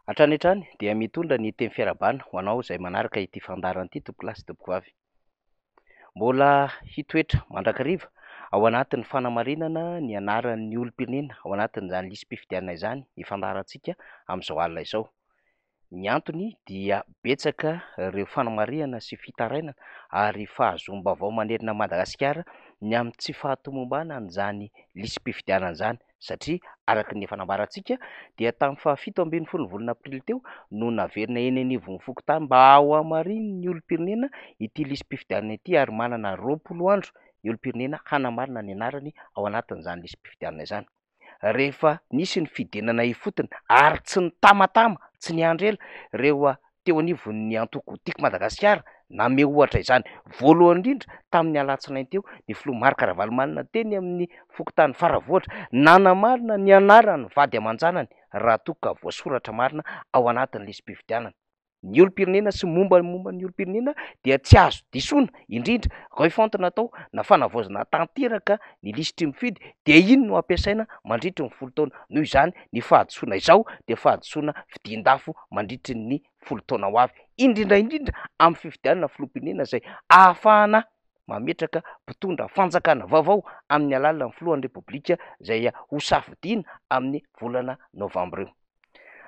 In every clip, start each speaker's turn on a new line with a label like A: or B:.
A: Hatrany hatrany dia mitondra ny teny fiarahabana ho anao izay manaraka ity fandaharana ity tompokolahy sy tompokovavy. Mbola hitoetra mandrakariva ao anatin'ny fanamarinana ny anaran'ny olom-pirenena ao anatin'izany lisi-pifidianana izany ny fandaharantsika amin'izao alina izao. Ny antony dia betsaka ireo fanamarihana sy fitarainana ary fahazoam-baovao manerana an'i Madagasikara ny amin'ny tsy fahatomombanan'izany lisi-pifidianana izany satria araka ny efa nambarantsika dia tamin'ny fahafito ambin'ny folo ny volana aprily teo no naverina eny anivon'ny fokontany mba hohamarinin'ny olom-pirenena ity lisi-pifidianana ity ary manana 20 andro ny olom-pirenena hanamarina ny anarany ao anatin'izany lisi-pifidianana izany. Rehefa nisy ny fidinana ifotony ary tsy nitamatama, tsy niandry ela ireo teo anivon'ny antoko Tiako Madagasikara namehy ohatra izany voalohany indrindra tamin'ny alatsinainy teo ny filoha Marc Ravalomanana teny amin'ny fokontany Faravohitra nanamarina ny anaran'ny vady aman-janany raha toa ka voasoratra marina ao anatin'ny lisi-pifidianana. Ny olom-pirenena sy momba ny momba ny olom-pirenena dia tsy azo disoina, indrindra refonte natao na fanavaozana tanteraka ny lisitry mifidy dia iny no ampiasaina mandritry ny 10 taona. Noho izany ny fahadisoana izao dia fahadisoana fidin-dafo mandritry ny 10 taona ho avy, indrindra indrindra amin'ny fifidianana filoham-pirenena izay ahafahana mametraka mpitondra fanjakana vaovao amin'ny alalan'ny filohan'ny Repoblika izay hosafidiana amin'ny volana novambra io.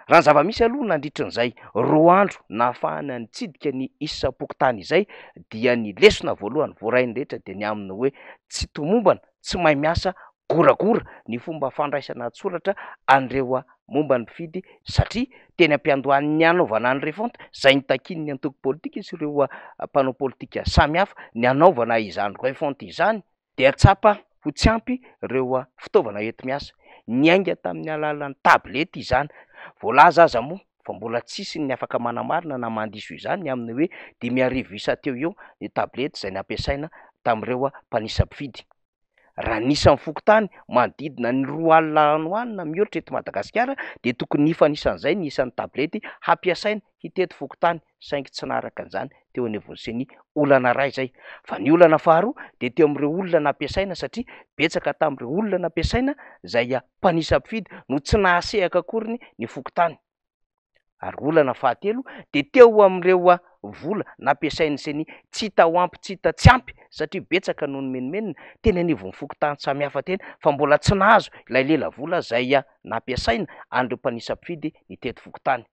A: Raha ny zava-misy aloha nandritrin'izay 2 andro nahafahana nitsidika ny isam-pokontany izay dia ny lesona voalohany voarain'ny rehetra dia ny amin'ny hoe tsy tomombana, tsy mahay miasa goragora ny fomba fandraisana an-tsoratra an'ireo momba ny mpifidy satria teny am-piandohan'ny hanaovana ny refonte izay nitakian'ny antoko politika sy ireo mpanao politika samihafa ny hanaovana izany refonte izany dia tsapa ho tsy ampy ireo fitaovana enti-miasa. Niainga tamin'ny alalan'ny tablette izany. Voalaza aza moa fa mbola tsisy ny afaka manamarina na mandiso izany ny amin'ny hoe 5000 isa teo eo ny tablette izay nampiasaina tamin'ireo mpanisa mpifidy. Raha ny isan'ny fokontany manodidina ny roa alina any ho any na mihoatra eto Madagasikara dia tokony hifanisan'izay ny isan'ny tablette hampiasaina hitety fokontany saingy tsy naharaka an'izany teo anivon'ny Ceni. Olana iray izay. Fa ny olana faharoa dia teo amin'ireo olona nampiasaina satria betsaka tamin'ireo olona nampiasaina izay mpanisa mpifidy no tsy nahasehaka akory ny fokontany. Ary olana fahatelo dia teo amin'ireo vola nampiasain'ny Ceni tsy hita ho ampy tsy hita tsy ampy satria betsaka no nimenomenona teny anivon'ny fokontany samihafa teny fa mbola tsy nahazo ilay lelavola izay nampiasaina an'ireo mpanisa mpifidy nitety fokontany.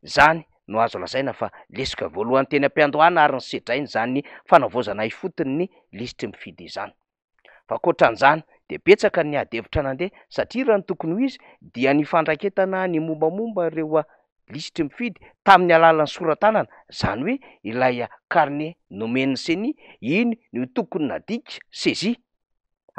A: Izany no azo lazaina fa lesoka voalohany teny am-piandohana ary nisedraina izany fanavaozana ifotony ny lisitry mifidy izany. Fa ankoatran'izany dia betsaka ny ady hevitra nandeha satria raha ny tokony ho izy dia ny fandraiketana ny mombamomba ireo lisitry mifidy tamin'ny alalan'ny sora-tanana, izany hoe ilay carnet nomen'ny Ceni, iny no tokony nadika, saisie.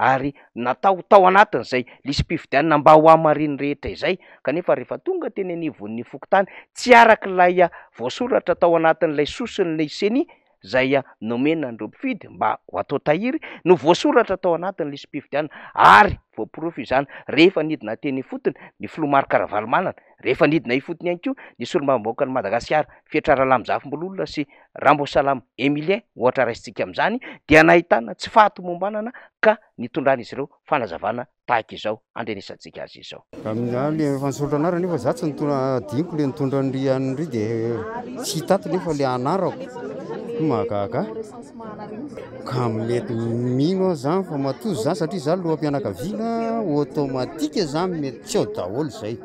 A: ary natao tao anatin'izay lisi-pifidianana mba ho hamarin'ny rehetra izay, kanefa rehefa tonga teny anivon'ny fokontany, tsy araka ilay voasoratra tao anatin'ilay soson'ilay Ceni izay nomena an'ireo mpifidy mba ho atao tahiry no voasoratra tao anatin'ny lisi-pifidianana, ary voaporofo izany rehefa nidina teny ifotony ny filoha Marc Ravalomanana, rehefa nidina ifotony ihany koa ny solombavambahoakan'i Madagasikara Fetra Ralamizafimbolola sy Ramboasalama Emilien, ohatra raisintsika amin'izany, dia nahitana tsy fahatomombanana ka nitondran'izy ireo fanazavana tahaka izao andrenesantsika azy izao.
B: Aminà le efa nisoratra anarana nefa za tsy nitondra, adinoko le nitondra an'ry an'ry de tsy hita ato nefa le anarako, mahagaga ahy, ka mety mino aho zany fa matoa za satria za loham-pianakaviana automatique zany mety tsy ao daholo zay.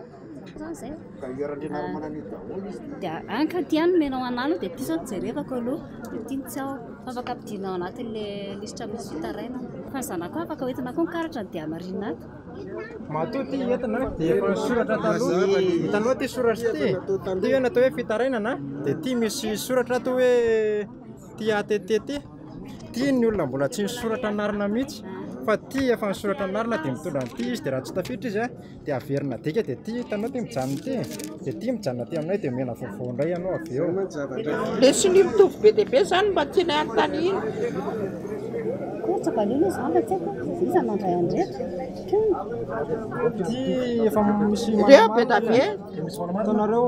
C: Dia any ka ty any nomenao anah aloha dia ty zao no jerevako aloha dia ty no tsy ao fa afaka ampidirina ao anatin'ilay lisitra misy fitarainana fa ny zanako afaka hoentina koa ny karatra dia hamarinina ato.
D: Matoa ty entina dia efa nisoratra taloha, hitanao ty soratra ty, ty hoe natao hoe fitarainana dia ty misy soratra ato hoe ty ATT ty, ty ny olona mbola tsy nisoratra anarana mihitsy fa ty efa nisoratra anarana dia mitondra an'ity izy dia raha tsy tafiditra izy a dia averina adika dia ty hitanao ty mijanona ty dia ty mijanona aty aminay dia omena vaovao indray ianao avy eo.
E: Le sonia mitovy be dia be zany mba tianay anontaniana.
C: Courte valio aloha zany fa tsy haiko iza no nandray an'ireto.
D: Ty efa misy
E: Ireo be dia be.
D: Hitanareo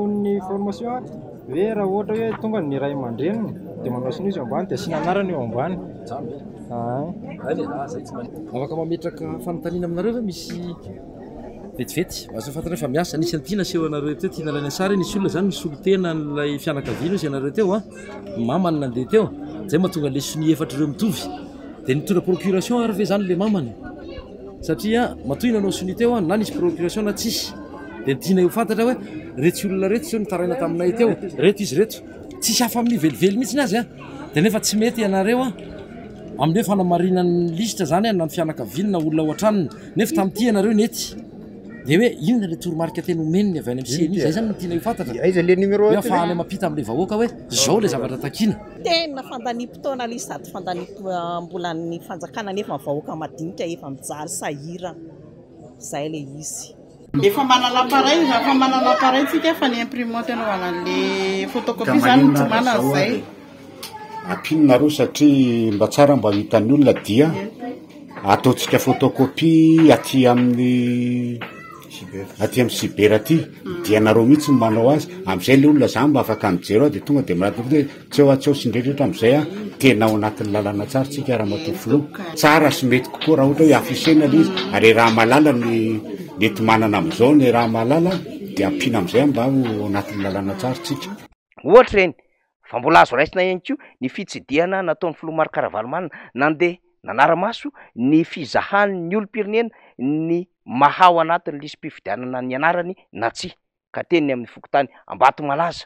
D: ny formation ato hoe raha ohatra hoe tonga ny ray aman-dreniny dia manao sonia izy eo ambany dia asiana anarana eo ambany.
F: Afaka mametraka fanontaniana aminareo ve misy Vetivety, azo fantatra fa miasa. Nisy an'ity naseho anareo teo, ity nalaina sary, nisy olona izany nisolo tena an'ilay fianakaviana izy ianareo teo an, mamany nandeha teo, izay mahatonga an'ilay sonia efatra ireo mitovy. Dia nitondra procuration ary ve izany ilay mamany? Satria matoa i nanao sonia teo an, na nisy procuration na tsisy. Dia ny tianay ho fantatra hoe iretsy olona ireto izao nitaraina taminay teo, ireto izy ireto. Tsisy hafa amin'io velively mihitsy ny azy an. Dia nefa tsy mety ianareo an, amin'ny hoe fanamarinan'ny lisitra izany an, na ny fianakaviany na olona ao an-tranony. Nefa tamin'ity ianareo nety. Dia hoe inona ilay toromarika tena omeny ny avy any amin'ny CNI? Izay izany no tianay ho fantatra.
B: Aiza ilay numéro
F: Hoe ahafahanay mampita amin'ilay vahoaka hoe izao ilay zavatra takiana.
E: Tena fandaniam-potoana ilay izy sady fandaniam-bolan'ny fanjakana nefa ny vahoaka madinika efa mijaly sahirana. Izay ilay izy. Efa manana appareil, efa manana appareil tsika fa ny imprimante anaovana an'le photocopie zany no tsy manana zay.
G: Ampino nareo satria mba tsara mba ho hitan'ny olona dia ataontsika photocopie aty amin'ny aty amin'ny cyber aty dia nareo mihitsy no manao azy am'izay le olona zany mba afaka mijery ao de tonga de milaza hoe tsy eo atsy eo sy ndretrretra am'izay a tena ao anatin'ny lalana tsara tsika ramatoa filoha tsara sy mety kokoa raha ohatra hoe affichena le izy ary raha malala ny mety manana am'izao ny raha malala de ampiana am'izay mba ho anatin'ny lalana tsara tsika.
A: Ohatra ireny fa mbola azo raisina ihany koa ny fitsidihana nataon'ny filoha Marc Ravalomanana nandeha nanara-maso ny fizahan'ny olom-pirenena ny maha ao anatin'ny lisi-pifidianana ny anarany na tsia ka teny amin'ny fokontany Ambatomalaza,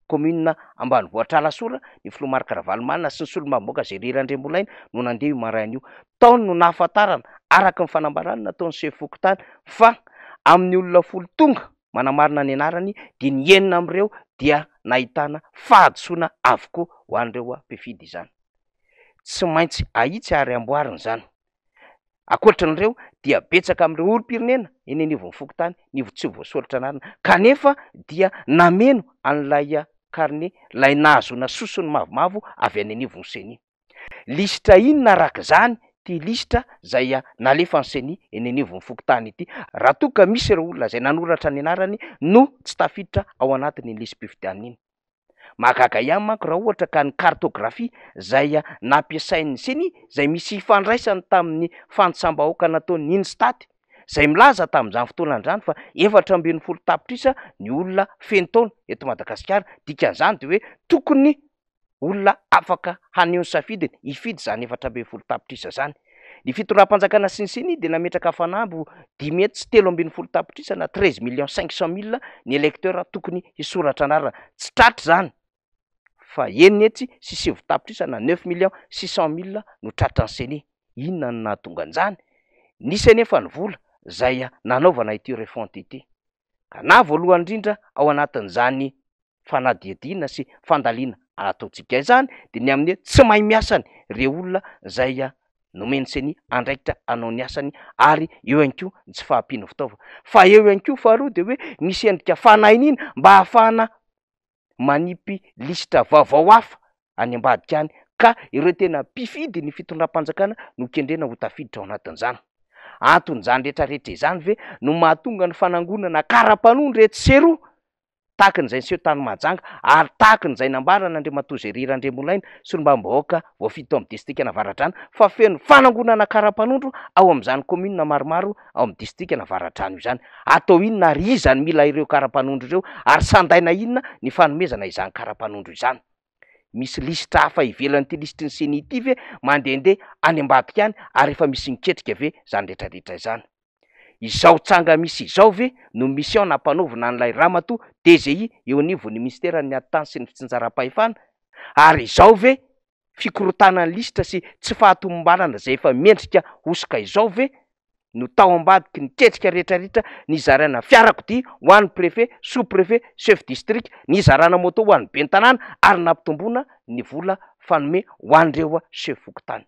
A: kaominina ambanivohitra Alasora ny filoha Marc Ravalomanana sy ny solombavambahoaka Zéry Randriambolaina no nandeha io maraina io. Tao no nahafantarana araka ny fanambarana nataon'ny sefo fokontany fa amin'ny olona folo tonga manamarina ny anarany dia ny enina amin'ireo dia nahitana fahadisoana avokoa ho an'ireo mpifidy izany. Tsy maintsy ahitsy ary amboarina izany. Ankoatra an'ireo dia betsaka amin'ireo olom-pirenena eny anivon'ny fokontany ny tsy voasoratra anarana kanefa dia nameno an'ilay karne ilay nahazoana sosony mavomavo avy any anivon'ny Ceni. Lisitra inona araka izany ity lisitra izay nalefan'ny Ceni eny anivon'ny fokontany ity raha toa ka misy ireo olona izay nanoratra ny anarany no tsy tafiditra ao anatin'iny lisi-pifidianana iny. Mahagaga ihany manko raha ohatra ka ny cartographie izay nampiasain'ny Ceni izay misy ifandraisany tamin'ny fantsam-bahoaka nataon'ny Instat izay milaza tamin'izany fotoana izany fa 14 tapitrisa ny olona feno taona eto Madagasikara, dikan'izany dia hoe tokony olona afaka haneho ny safidiny hifidy izany 14 tapitrisa izany. Ny fitondram-panjakana sy ny Ceni dia nametraka fanamby ho 513 tapitrisa na treize millions cinq cent mille ny électeurs tokony hisoratra anarana. Tsy tratra izany fa 906 tapitrisa na neuf millions six cent mille no tratran'ny Ceni. Inona no nahatonga an'izany? Nisy anefa ny vola izay nanaovana ity refonte ity. Ka na voalohany indrindra ao anatin'izany fanadihadiana sy fandaliana ataontsika izany dia ny amin'ny hoe tsy mahay miasany ireo olona izay nomen'ny Ceni andraikitra hanao ny asany ary eo ihany koa ny tsy fahampian'ny fitaovana. Fa eo ihany koa faharoa dia hoe misy endrika fanahiniana mba hahafahana manipy lisitra vaovao hafa any ambadika any ka ireo tena mpifidy ny fitondram-panjakana no kendrena ho tafiditra ao anatin'izany. Anton'izany rehetrarehetra izany ve no mahatonga ny fanangonana kara-panondro etsy sy eroa tahaka an'izay niseho tany Mahajanga ary tahaka an'izay nambaran'Andriamatoa Zery Randriamolaina, solombavambahoaka voafidy tao amin'ny distrikan'Avaradrano fa feno fanangonana kara-panondro ao amin'izany kaominina maromaro ao amin'ny distrikan'Avaradrano izany. Atao inona ary iza no mila ireo kara-panondro ireo ary sandaina inona ny fanomezana izany kara-panondro izany? Misy lisitra hafa ivelan'ity lisitry ny Ceni ity ve mandehandeha any ambadika any ary efa misy miketrika ve izany rehetrarehetra izany? Izao tranga misy izao ve no mission nampanaovina an'ilay ramatoa DGI eo anivon'ny minisiteran'ny atitany sy ny fitsinjaram-pahefana? Ary izao ve fikorontanan'ny lisitra sy tsy fahatomombanana izay efa mendrika hosoka izao ve no tao ambadiky ny ketrika rehetrarehetra nizaraina fiarakodia ho an'ny préfet, sous préfet, chef district, nizarana moto ho an'ny ben'ny tanàna ary nampitomboana ny vola fanome ho an'ireo chef fokontany?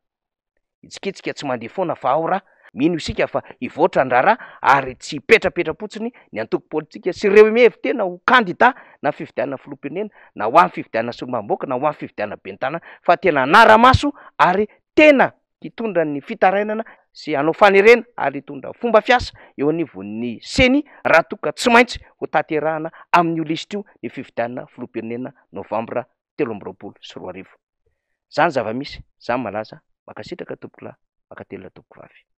A: Hitsikitsika tsy mandeha foana fa ao raha. Mino isika fa hivoatra ny raharaha ary tsy hipetrapetra-potsiny ny antoko politika sy ireo mihevi-tena ho kandida na fifidianana filoham-pirenena na ho an'ny fifidianana solombavambahoaka na ho an'ny fifidianana ben'ny tanàna fa tena hanara-maso ary tena hitondra ny fitarainana sy hanao fanerena ary hitondra fomba fiasa eo anivon'ny Ceni raha toa ka tsy maintsy ho tanterahana amin'io lisitra io ny fifidianana filoham-pirenena novambra 2023. Zany zava-misy, zany malaza, mankasitraka tompokolahy, mankatelina tompokovavy.